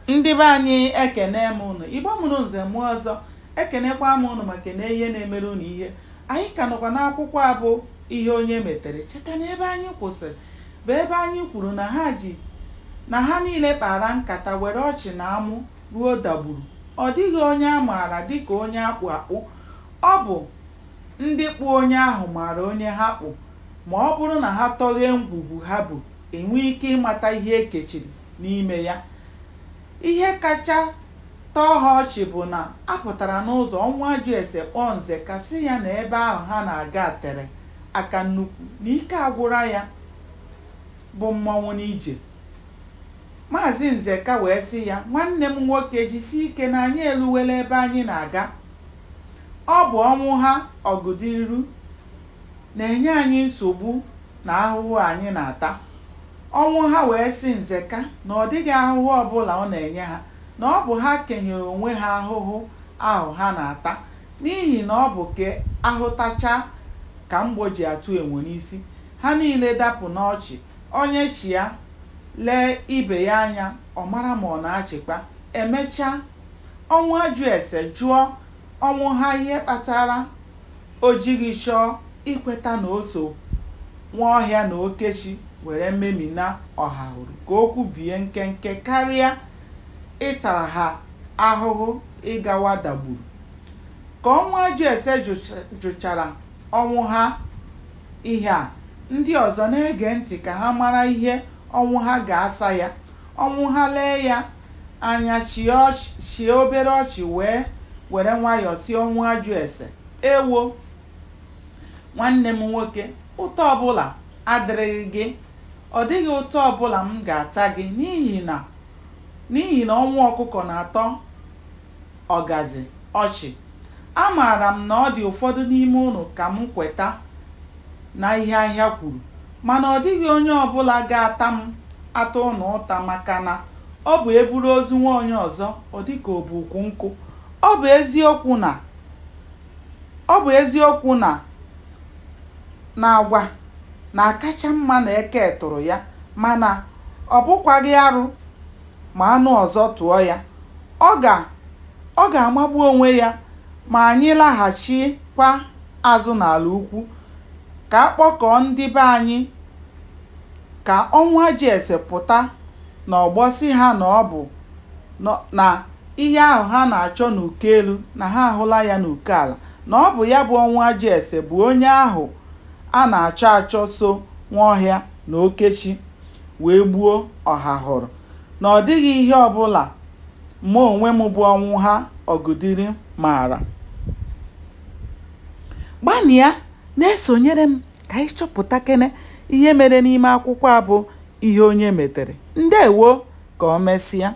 Ndị be anyị, ekene m ụnụ. Igbo mụrụ nze mụọ ọzọ, ekenekwa m ụnụ ma kene ihe na-emere ụnụ ihe. Anyị ka nọkwa n'akwụkwọ a bụ Ihe Onye Metere. Cheta na ebe anyị kwụsịrị bụ ebe anyị kwuru na ha ji na ha niile kpara nkata were ọchị na amụ ruo Dagburu. Ọ dịghị onye a maara dịka onye a kpụ akpụ. Ọ bụ ndị kpụ onye ahụ maara onye ha kpụ ma ọ bụrụ na ha tọghee ngwugwu ha bu, e nwee ike ịmata ihe e kechiri n'ime ya. Ihe kacha tọọ ha ọchị bụ na a pụtara n'ụzọ, Ọnwụajụese kpọọ Nzeka sị ya na ebe ahụ ha na-aga tere aka nnukwu, na ike agwụla ya bụ mmọnwụ n'ije. Maazị Nzeka wee sị ya, Nwanne m nwoke, jisie ike na anyị eruwela ebe anyị na-aga. Ọ bụ Ọnwụha Ọgụdịru na-enye anyị nsogbu na ahụhụ anyị na-ata. Ọnwụha wee sị Nzeka na ọ dịghị ahụhụ ọbụla ọ na-enye ha, na ọ bụ ha kenyere onwe ha ahụhụ ahụ ha na-ata n'ihi na ọ bụ ka ahụtachaa ka mgbọ ji atụ enwe n'isi. Ha niile dapụ n'ọchị. Onye chịa lee ibe ya anya ọ mara ma ọ na-achịkwa. E mechaa, Ọnwụajụese jụọ Ọnwụha ihe kpatara o jighị chọọ ikweta na o so Nwọhịa na Okechi were memina Ọhahụrụ ka okwu bie nkenke karịa ịtara ha ahụhụ ịgawa Dagburu. Ka Ọnwụajụese jụchara Ọnwụha ihe a, ndị ọzọ na-ege ntị ka ha mara ihe Ọnwụha ga-asa ya. Ọnwụha lee ya anya chịa obere ọchị wee were nwayọọ sị Ọnwụajụese, Ewo! Nwanne m nwoke, ụta ọbụla adịrịghị gị. Ọ dịghị ụta ọbụla m ga-ata gị n'ihi na n'ihi na ọnwụ ọkụkọ na-atọ ọgazị ọchị. Amaara m na ọ dị ụfọdụ n'ime ụnụ ka m kweta na ihe ahịa kwuru. Mana ọ dịghị onye ọbụla ga-ata m ata ụnụ ụta maka na ọ bụ e buru ozu nwa onye ọzọ, ọ dị ka o bu ukwu nkụ. Ọ bụ eziokwu na Ọ bụ eziokwu na na agwa na-akacha mma na eke tụrụ ya mana ọ bụkwaghị arụ ma anụ ọzọ tụọ ya. Ọ ga ọ ga-amagbu onwe ya ma anyị laghachikwa azụ n'Alaukwu ka a kpọkọọ ndị be anyị ka Ọnwụajụese pụta n'ọgbọ sị ha na ọ bụ na ihe ahụ ha na-achọ n'uko elu na ha ahụla ya n'uko ala, na ọ bụ ya bụ Ọnwụajụese bụ onye ahụ a na-achọ achọ so Nwọhịa na Okechi wee gbuo Ọhahụrụ, na ọ dịghị ihe ọbụla mụ onwe m bụ Ọnwụha Ọgụdiri maara. Gbanịa na-esonyere m ka anyị chọpụtakene ihe mere n'ime akwụkwọ a bụ Ihe Onye Metere. Ndewo, ka o mesịa.